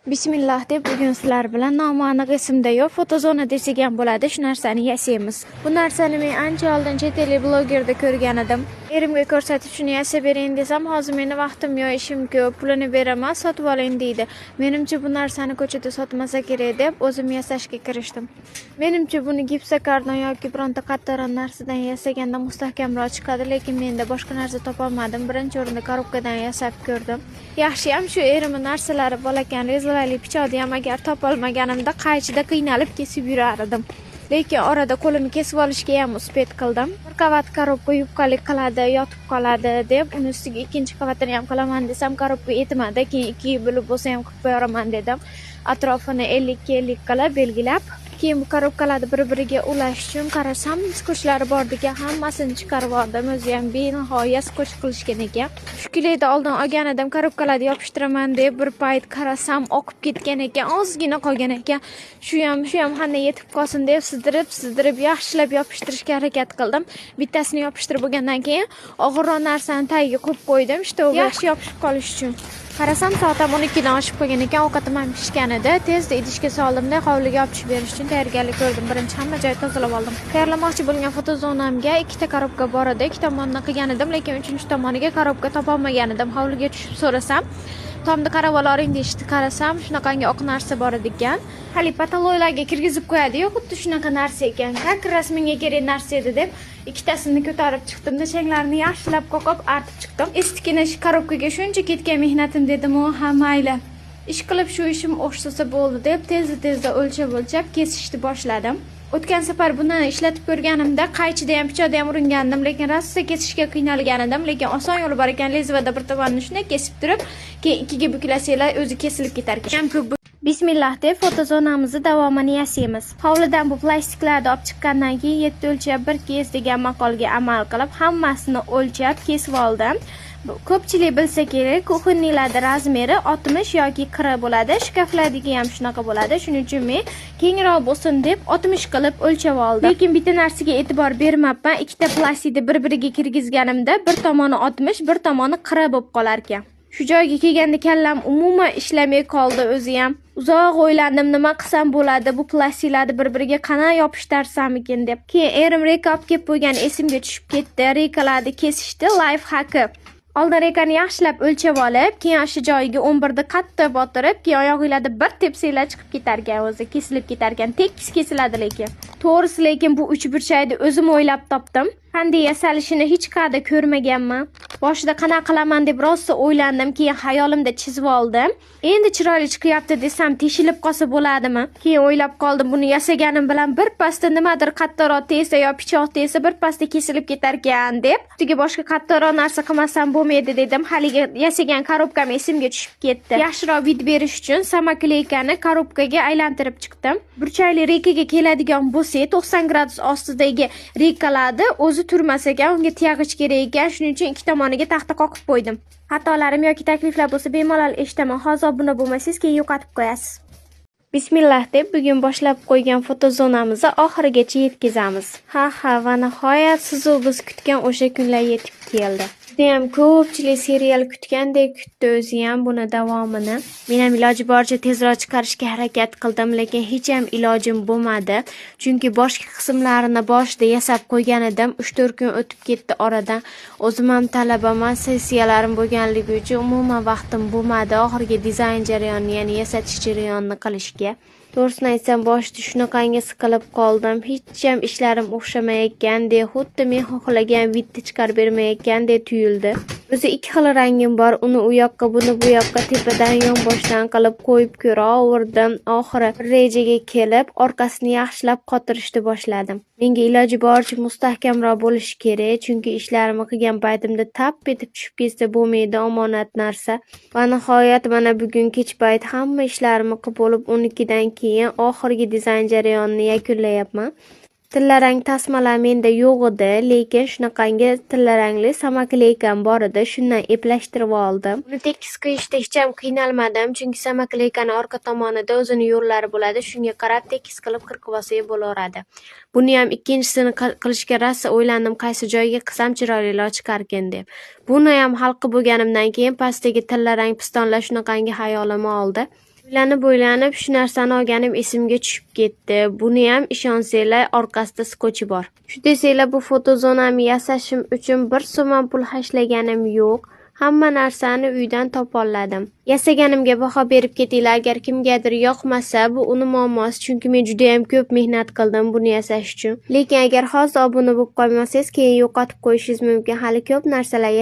Bismillah deb bugun sizlar bilan nomi esimda yo'q, fotozona desak ham bo'ladi, shu narsani yasaymiz. Bu narsani men ancha oldin chet ellik blogerda ko'rgan edim. Erimga ko'rsatib shuni yasab bering desam, hozir meni vaqtim yo'q, ishim ko'p, pulini beraman, sotib oling deydi. Menimcha bu narsani ko'chada sotmasa kerak deb o'zim yasashga kirishdim. Menimcha buni gipsokarton yoki bironta qattiqroq narsadan yasaganda mustahkamroq chiqadi, lekin menda boshqa narsa topolmadim. Birinchi o'rinda korobkadan yasab ko'rdim. Yaxshiyam shu erimning narsalari bor ekan, rezilali pichoqni ham agar topolmaganimda qaychida qiynalib kesib yurar edim. Lekin orada qo'limni kesib olishga ham успеть qildim. Bir qavat korobka yupqalik qiladi, yotib qoladi deb uni ustiga ikkinchi qavatini ham qilaman desam, korobka yetmadi. Keyin ikkiga bo'lib bo'lsa ham qilib qo'yaraman dedim. Atrofini 50 ga 50 qilib belgilab, keyin bu korobkalarni bir-biriga ulash uchun qarasam, skotchlari bor ekan, hammasini chiqarib oldim. O'zi ham benihoya skotch qilishgan ekan. Shu клей ni oldin olgan edim, korobkalarni yopishtiraman deb bir payt qarasam, oqib ketgan ekan, ozgina qolgan ekan. Shu ham qanday yetib qolsin deb sidirib, sidirib yaxshilab yopishtirishga harakat qildim. Bittasini yopishtirib bo'lgandan keyin og'irroq narsani tagiga qo'yib qo'ydim, чтобы yaxshi yopishib qolish uchun. Qarasam, soat ham 12 dan oshib qolgan ekan, ovqatim ham pishgan edi. Tezda idishga soldimda, hovliga olib tushib berish uchun tayyorgarlik ko'rdim. Birinchi hamma joyni tozalab oldim. Tayyorlamoqchi bo'lgan fotozonamga ikkita korobka bor edi. Ikki tomonidan qilgan edim, lekin uchinchi tomoniga korobka topolmagan edim. Hovliga tushib so'rasam, tomni qarab olaring deyishdi. Qarasam, shunaqangi oq narsa bor edi ekan. Hali потолок larga kirgizib qo'yadi-yu, xuddi shunaqa narsa ekan. Как раз menga kerak narsa edi deb ikkitasini ko'tarib chiqdim-da, changlarini yaxshilab qoqib artib chiqdim. Estikina shu korobkaga shuncha ketgan mehnatim dedim-u, ha mayli. Ish qilib shu ishim o'xshasa bo'ldi deb tezda-tezda o'lchab-o'lchab kesishni boshladim. O'tgan safar buni ishlatib ko'rganimda qaychida ham, pichoqda ham uringandim, lekin rosa kesishga qiynalgan edim. Lekin oson yo'li bor ekan, lezvada bir tomonini shunday kesib turib, keyin ikkiga buklasanglar o'zi kesilib ketar ekan. Ham ko'p. Bismillah deb fotozonamizni davomini yasaymiz. Hovlidan bu plastiklarni olib chiqqandan keyin "yetti o'lchab, bir kes" degan maqolga amal qilib, hammasini o'lchab kesib oldim. Ko'pchilik bilsa kerak, кухонный larda размер i 60 yoki 40 bo'ladi. Shkaflardagi ham shunaqa bo'ladi. Shuning uchun men kengroq bo'lsin deb 60 qilib o'lchab oldim. Lekin bitta narsaga e'tibor bermabman. Ikkita plastikni bir-biriga kirgizganimda bir tomoni 60, bir tomoni 40 bo'lib qolar ekan. Shu joyga kelganda kallam umuman ishlamay qoldi o'zi ham. Uzoq o'ylandim, nima qilsam bo'ladi, bu plastiklarni bir-biriga qanday yopishtirsamikin deb. Keyin erim reyka olib kelib qo'ygan esimga tushib ketdi. Reykalarni kesishdi, life hack i. Oldin reykani yaxshilab o'lchab olib, keyin o'sha joyiga 11 ni qattiq botirib, keyin oyog'inglarda bir tepsanglar chiqib ketar ekan o'zi, kesilib ketar ekan. Tekis kesiladi lekin. To'g'risi, lekin bu uchburchakni o'zim o'ylab topdim. Qanday yasalishini hech qayerda ko'rmaganman. Boshida qanaqa qilaman deb rosa o'ylandim, keyin xayolimda chizib oldim. Endi chiroyli chiqyapti desam, teshilib qolsa bo'ladimi? Keyin o'ylab qoldim, buni yasaganim bilan bir pasda nimadir qattiqroq tegsa yo pichoq tegsa, bir pasda kesilib ketar ekan deb. Ustiga boshqa qattiqroq narsa qilmasam bo'lmaydi dedim. Haligi yasagan korobkam esimga tushib ketdi. Yaxshiroq вид berish uchun самоклейка ni korobkaga aylantirib chiqdim. Burchakli reykaga keladigan bo'lsak, 90 gradus ostidagi reykalarni o'zi turmas ekan, unga tiyag'ich kerak ekan. Shuning uchun ikki tomoniga taxta qoqib qo'ydim. Xatolarim yoki takliflar bo'lsa, bemalol eshitaman. Hozir obuna bo'lmasangiz, keyin yo'qotib qo'yasiz. Bismillah deb bugun boshlab qo'ygan fotozonamizni oxirigacha yetkazamiz. Ha, va nihoyat sizu biz kutgan o'sha kunlar yetib keldi. Judayam ko'pchilik serial kutgandek kutdi o'ziyam buni davomini. Men ham iloji boricha tezroq chiqarishga harakat qildim, lekin hech ham ilojim bo'lmadi. Chunki boshqa qismlarini boshida yasab qo'ygan edim. 3-4 kun o'tib ketdi oradan. O'zim ham talabaman, sessiyalarim bo'lganligi uchun umuman vaqtim bo'lmadi oxirgi dizayn jarayonini, ya'ni yasatish jarayonini qilishga. To'g'risini aytsam, boshida shunaqangi siqilib qoldim. Hech ham ishlarim o'xshamayotgandek, xuddi men xohlagan вид ni chiqarib bermayotgandek tuyuldi. O'zi ikki xil rangim bor, uni u yoqqa, buni bu yoqqa tepadan yonboshdan qilib qo'yib ko'raverdim. Oxiri bir rejaga kelib, orqasini yaxshilab qotirishni boshladim. Menga iloji boricha mustahkamroq bo'lishi kerak, chunki ishlarimni qilgan paytimda tap etib tushib ketsa bo'lmaydi, omonat narsa. Va nihoyat mana bugun kech payt hamma ishlarimni qilib bo'lib, 12 dan keyin oxirgi dizayn jarayonini yakunlayapman. Tillarang tasmalar menda yo'q edi, lekin shunaqangi tillarangli самоклейка m bor edi, shundan eplashtirib oldim. Uni tekis qilishda hech ham qiynalmadim, chunki самоклейка ni orqa tomonida o'zini yo'llari bo'ladi, shunga qarab tekis qilib qirqib olsak bo'laveradi. Buni ham ikkinchisini qilishga rosa o'ylandim, qaysi joyga qilsam chiroyliroq chiqarkin deb. Buni ham hal qilib bo'lganimdan keyin pastdagi tillarang pistonlar shunaqangi xayolimni oldi. O'ylanib o'ylanib shu narsani olganim esimga tushib ketdi. Buniyam ishonsanglar, orqasida skochi bor. Shu desanglar, bu fotozonani yasashim uchun bir so'm ham pul hashlaganim yo'q. Hamma narsani uydan topoladim. Yasaganimga baho berib ketinglar. Agar kimgadir yoqmasa, bu uni muammosi, chunki men juda ham ko'p mehnat qildim buni yasash uchun. Lekin agar hozir obuna bo'lib qo'ymasangiz, keyin yo'qotib qo'yishingiz mumkin. Hali ko'p narsalar.